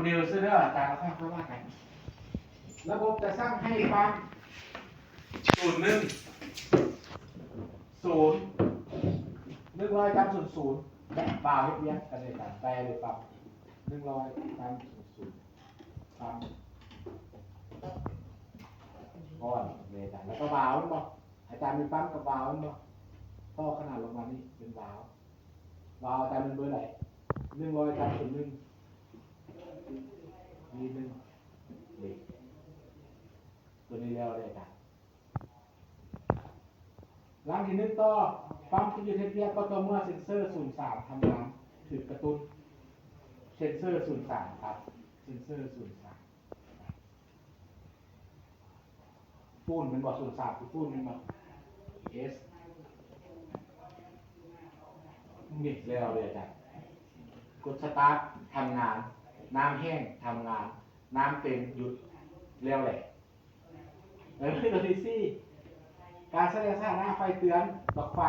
ເດວເຊີເດີ ອາຈານເອົາຂ້າມເຂົ້າມາກັນ. ລະບົບຈະສັ່ງໃຫ້ປ້ຳ ສູນໜຶ່ງ ສູນ ໜຶ່ງຮ້ອຍ ຈຳ ສູນ ສູນ ແລະ ບາວເຮັດວຽກກັນເລີຍ ອາຈານ ໄປເລີຍປ້ຳ ໜຶ່ງຮ້ອຍ ຈຳ ສູນ ສູນ ປ້ຳ ກ້ອນເລີຍ ອາຈານ ແລ້ວກໍບາວ ແມ່ນບໍ່? ອາຈານມີປ້ຳກັບບາວ ແມ່ນບໍ່? ຕໍ່ຂະໜານລົງມານີ້ເປັນບາວ ບາວອາຈານເປັນເບີໃດ? ໜຶ່ງຮ້ອຍ ຈຳ ສູນ ໜຶ່ງ ມີ ໜຶ່ງ ເດ ຕົວນີ້ແລ້ວເດ້ອາຈານ. ຫຼັງທີໜຶ່ງຕໍ່ ປ້ຳຈະຢຸດເຮັດວຽກກໍຕໍ່ເມື່ອເຊັນເຊີສູນສາມທຳງານ ຖືກກະຕຸ້ນ ເຊັນເຊີສູນສາມ ຕັດ ເຊັນເຊີສູນສາມ ຟູນແມ່ນບໍ່? ສູນສາມຄືຟູນແມ່ນບໍ່? ເອສ ນີ້ແລ້ວເດ້ອາຈານ. ກົດສະຕາດ ທຳງານ ນ້ຳແຫ້ງ ທຳງານ ນ້ຳເຕັມ ຢຸດ ແລ້ວແຫຼະ. ເອີ ຕົວທີສີ່ ການສະແດງສະຖານະໄຟເຕືອນ ດອກໄຟ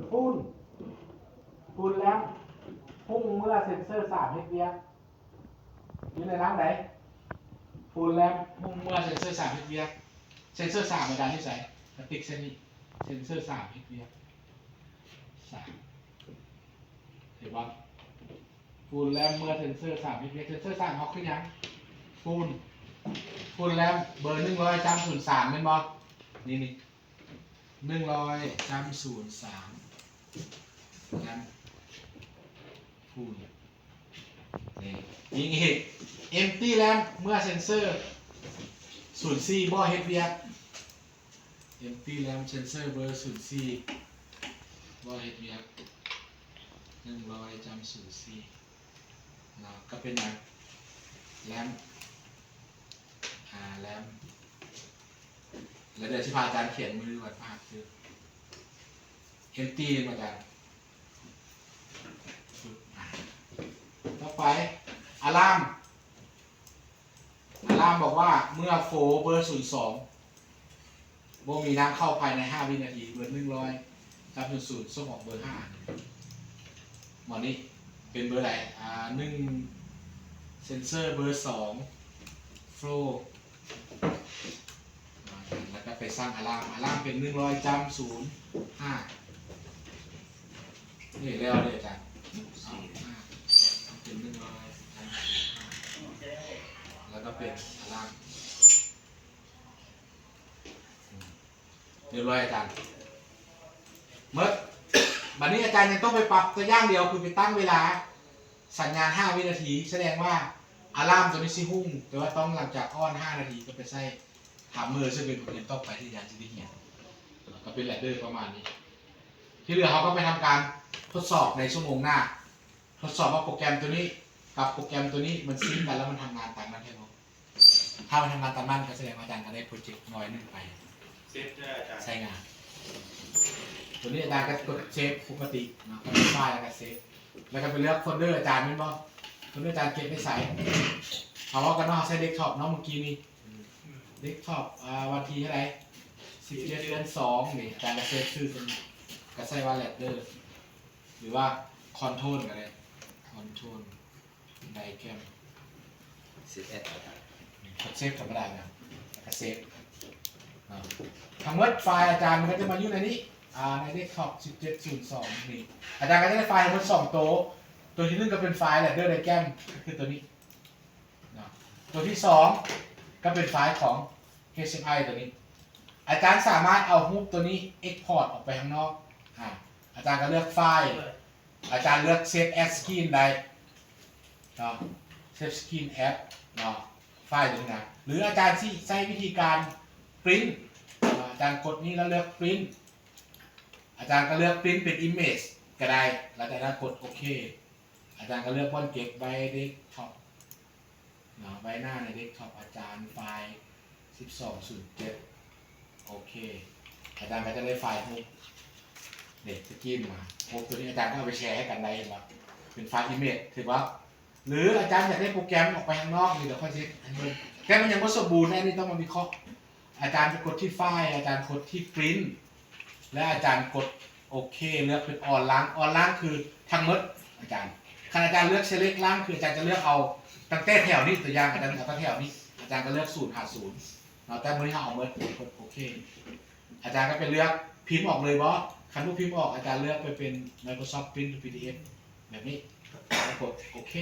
ຟູນ ຟູນແລມ ຮຸ່ງເມື່ອເຊັນເຊີສາມເຮັດວຽກ. ຢູ່ໃນຫຼັງໃດ? ຟູນແລມ ຮຸ່ງເມື່ອເຊັນເຊີສາມເຮັດວຽກ. ເຊັນເຊີສາມອາຈານຢູ່ໃສ? ກະຕິກໃສ່ນີ້ ເຊັນເຊີສາມເຮັດວຽກ ສາມ ເຫັນບໍ່? ຟູນແລມເມື່ອເຊັນເຊີສາມເຮັດວຽກ. ເຊັນເຊີສາມເຮົາຄືຫຍັງ? ຟູນ ຟູນແລມເບີໜຶ່ງຮ້ອຍ ຈຳ ສູນສາມ ແມ່ນບໍ່? ນີ້ ນີ້ ໜຶ່ງຮ້ອຍ ຈຳ ສູນສາມ ແລມ ຟູນ ນີ້ ຍິງອີກ ເອັມຕີແລມ ເມື່ອເຊັນເຊີສູນສີ່ບໍ່ເຮັດວຽກ. ເອັມຕີແລມ ເຊັນເຊີເບີສູນສີ່ບໍ່ເຮັດວຽກ ໜຶ່ງຮ້ອຍ ຈຳ ສູນສີ່ ເນາະ ກໍເປັນຫຍັງ? ແລມ ອາ ແລມ ແລ້ວດຽວຊິພາອາຈານຂຽນມື້ວັນພະຫັດຊື່ ເອັມຕີ ແມ່ນບໍ່ອາຈານ? ອາ ຕໍ່ໄປ ອາລາມ ອາລາມບອກວ່າເມື່ອໂຟເບີສູນສອງບໍ່ມີນ້ຳເຂົ້າພາຍໃນຫ້າວິນາທີ ເບີໜຶ່ງຮ້ອຍ ກັບສູນສູນ ສົ່ງອອກເບີຫ້າ. ໝໍນີ້ເປັນເບີໃດ? ອາ ໜຶ່ງ ເຊັນເຊີເບີສອງ ໂຟລ ແລ້ວກໍໄປສັ່ງອາລາມ ອາລາມເປັນໜຶ່ງຮ້ອຍ ຈຳ ສູນຫ້າ ນີ້ແລ້ວເດ້ອາຈານ ເອົາຫ້າ ເປັນໜຶ່ງຮ້ອຍ ຈຳ ສູນຫ້າ ແລ້ວກໍເປັນອາລາມ ອືມ ຮຽບຮ້ອຍອາຈານ ໝົດ. ບັດນີ້ອາຈານຍັງຕ້ອງໄປປັບຕົວຢ່າງດຽວ ຄືໄປຕັ້ງເວລາສັນຍານຫ້າວິນາທີ ສະແດງວ່າອາລາມຕົວນີ້ຊິຮຸ່ງ ແຕ່ວ່າຕ້ອງຫຼັງຈາກອອນຫ້ານາທີກໍໄປໃຊ້ທາມເມີ ເຊິ່ງເປັນບົດຮຽນຕໍ່ໄປທີ່ອາຈານຊິໄດ້ຮຽນ ກໍເປັນແລດເດີປະມານນີ້. ທີ່ເຫຼືອເຮົາກໍໄປທຳການທົດສອບໃນຊົ່ວໂມງໜ້າ ທົດສອບວ່າໂປຣແກຣມຕົວນີ້ກັບໂປຣແກຣມຕົວນີ້ມັນຊິງກັນ ແລ້ວມັນທຳງານຕາມນັ້ນແທ້ບໍ່? ຖ້າມັນທຳງານຕາມນັ້ນ ກໍສະແດງວ່າອາຈານກໍໄດ້ໂປຣເຈັກໜ້ອຍໜຶ່ງໄປ ເຊບເດີອາຈານ ໃຊ້ງານ. ຕົວນີ້ອາຈານກໍກົດເຊບປົກກະຕິເນາະ ກໍເປັນໄຟລ໌ແລ້ວກໍເຊບ ແລ້ວກໍໄປເລືອກໂຟນເດີອາຈານແມ່ນບໍ່? ໂຟນເດີອາຈານເກັບໄວ້ໃສ? ເຮົາເວົ້າກັນເນາະ ເຮົາໃຊ້ເດັສທັອບເນາະ ມື້ກີ້ນີ້ ເດັສທັອບ ອາ ວັນທີເທົ່າໃດ? ສິບເຈັດ ເດືອນສອງ ນີ້ ອາຈານກໍເຊບຊື່ຕົວນີ້ ກໍໃຊ້ວ່າແລດເດີ ຫຼືວ່າຄອນໂທຣນກໍໄດ້ ຄອນໂທຣນ ໄດແກຣມ ເຊບແອັສ ກໍໄດ້ ກົດເຊບທຳມະດານະ ແລ້ວກໍເຊບເນາະ. ທັງໝົດໄຟລ໌ອາຈານມັນກໍຈະມາຢູ່ໃນນີ້ ອາ ໃນເດັສທັອບສິບເຈັດສູນສອງນີ້ ອາຈານກໍຈະໄດ້ໄຟລ໌ທັງໝົດສອງໂຕ ໂຕທີໜຶ່ງກໍເປັນໄຟລ໌ແລດເດີໄດແກຣມ ກໍຄືໂຕນີ້ເນາະ ໂຕທີສອງກໍເປັນໄຟລ໌ຂອງ ເອັກເອັສເອັຟໄອ ໂຕນີ້. ອາຈານສາມາດເອົາຮູບໂຕນີ້ເອັກພອດອອກໄປຂ້າງນອກ ອາ ອາຈານກໍເລືອກໄຟລ໌ ອາຈານເລືອກເຊບແອັສສະກຣີນໄດ້ເນາະ ເຊບສະກຣີນແອັສເນາະ ໄຟລ໌ຕົວນີ້ນະ ຫຼືອາຈານຊິໃຊ້ວິທີການປຣິ້ນ ອາຈານກົດນີ້ແລ້ວເລືອກປຣິ້ນ ອາຈານກໍເລືອກປຣິ້ນເປັນອິມເມຈກໍໄດ້ ແລ້ວຈາກນັ້ນກົດໂອເຄ ອາຈານກໍເລືອກບ່ອນເກັບໄວ້ເດັສທັອບ ເນາະ ໄວ້ໜ້າໃນເດັສທັອບອາຈານ ໄຟລ໌ສິບສອງສູນເຈັດ ໂອເຄ ອາຈານກໍຈະໄດ້ໄຟລ໌ຮູບ ເດ ສະກຣີນມາ ຮູບຕົວນີ້ອາຈານກໍເອົາໄປແຊໃຫ້ກັນໄດ້ ເຫັນບໍ່ ເປັນໄຟລ໌ອິມເມຈ ຖືກບໍ່? ຫຼືອາຈານຢາກໄດ້ໂປຣແກຣມອອກໄປຂ້າງນອກ ນີ້ດຽວຂ້ອຍຊິເຮັດໃຫ້ເບິ່ງ ແຕ່ມັນຍັງບໍ່ສົມບູນ ອັນນີ້ຕ້ອງມາວິເຄາະ. ອາຈານໄປກົດທີ່ໄຟລ໌ ອາຈານກົດທີ່ປຣິ້ນ ແລະອາຈານກົດໂອເຄ ເລືອກເປັນອອນລາງ ອອນລາງຄືທັງໝົດອາຈານ ຂ ອາຈານເລືອກ select ຫຼັງ ຄືອາຈານຈະເລືອກເອົາຕັ້ງແຕ່ແຖວນີ້ ຕົວຢ່າງອາຈານເອົາແຕ່ແຖວນີ້ ອາຈານກໍເລືອກສູນຫາສູນເນາະ ແຕ່ມື້ນີ້ເຮົາເອົາໝົດ ກົດໂອເຄ ອາຈານກໍໄປເລືອກພິມອອກເລີຍບໍ? ຄັນບໍ່ພິມອອກ ອາຈານເລືອກໄປເປັນ Microsoft Print ຫຼື PDF ແບບນີ້ ແລ້ວກົດໂອເຄ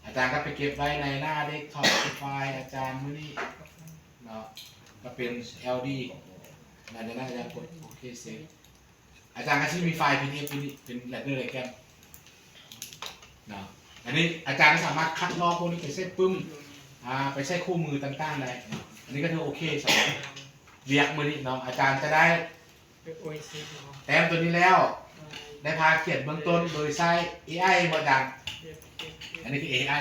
ອາຈານກໍໄປເກັບໄວ້ໃນໜ້າ Desktop ໄຟລ໌ອາຈານມື້ນີ້ເນາະ ກໍເປັນ LD ແລ້ວຈາກນັ້ນອາຈານກົດໂອເຄ save ອາຈານກໍຊິມີໄຟລ໌ PDF ຢູ່ນີ້ເປັນ Leader Diagram ເນາະ ອັນນີ້ອາຈານກໍສາມາດຄັດລອກພວກນີ້ໄປໃສ່ປຶ້ມ ອ່າ ໄປໃສ່ຄູ່ມືຕ່າງໆໄດ້ເນາະ ອັນນີ້ກໍຖືໂອເຄສຳລັບວຽກມື້ນີ້ເນາະ ອາຈານຈະໄດ້ ແຕ້ມຕົວນີ້ແລ້ວ ໄດ້ພາຂຽນເບື້ອງຕົ້ນໂດຍໃຊ້ ເອໄອ ບໍ່ອາຈານ? ອັນນີ້ຄື ເອໄອ